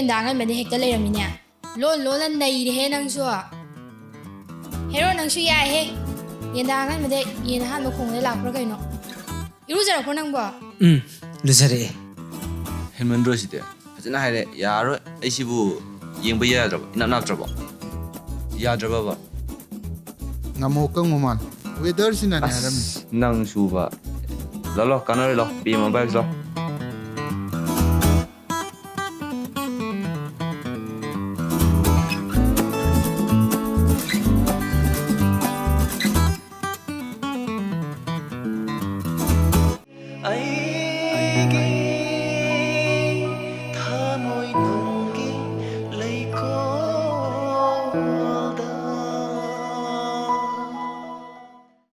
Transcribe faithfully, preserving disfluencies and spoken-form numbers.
ꯌꯦꯟꯗꯥ ꯑꯉꯟꯕꯗ ꯍꯦꯛꯇ ꯂꯩꯔꯝꯃꯤꯅꯦ꯫ ꯂꯣꯟ ꯂꯣꯟꯅ ꯅꯩꯔꯦꯍꯦ ꯅꯪꯁꯨ꯫ ꯍꯦꯔꯣ, ꯅꯪꯁꯨ ꯌꯥꯏꯍꯦ꯫ ꯌꯦꯟꯗꯥ ꯑꯉꯟꯕꯗ ꯌꯦꯟ ꯑꯍꯥꯟꯕ ꯈꯣꯡꯕꯗ ꯂꯥꯛꯄ꯭ꯔꯥ ꯀꯩꯅꯣ? ꯏꯔꯨꯖꯔꯛꯄ꯭ꯔꯣ ꯅꯪꯕꯣ? ꯎꯝ, ꯂꯨꯖꯔꯛꯑꯦ꯫ ꯍꯦꯟꯃꯟꯗ꯭ꯔꯣ ꯁꯤꯗꯤ? ꯐꯖꯅ ꯍꯥꯏꯔꯦ, ꯌꯥꯔꯔꯣꯏ꯫ ꯑꯩꯁꯤꯕꯨ ꯌꯦꯡꯕ ꯌꯥꯗ꯭ꯔꯕꯣ? ꯏꯅꯥꯛ ꯅꯥꯛꯇ꯭ꯔꯕꯣ? ꯌꯥꯗ꯭ꯔꯕꯕ? ꯉꯝꯃꯣ ꯀꯪꯉꯣ ꯃꯥꯜꯂꯦ꯫ ꯋꯦꯗꯔꯁꯤꯅꯅꯦ ꯍꯥꯏꯔꯝꯃꯤ꯫ ꯑꯁ, ꯅꯪ ꯁꯨꯕ꯫ ꯂꯥꯎ ꯂꯥꯎ, ꯀꯥꯟꯅꯔꯣꯏ, ꯂꯥꯎ, ꯄꯤ ꯑꯦꯝ ꯑꯣꯟ ꯄꯥꯏꯔꯨꯁꯤ ꯂꯥꯎ꯫ ꯑꯩꯒꯤ ꯊꯃꯣꯏꯅꯨꯡꯒꯤ ꯂꯩꯀꯣꯜ꯫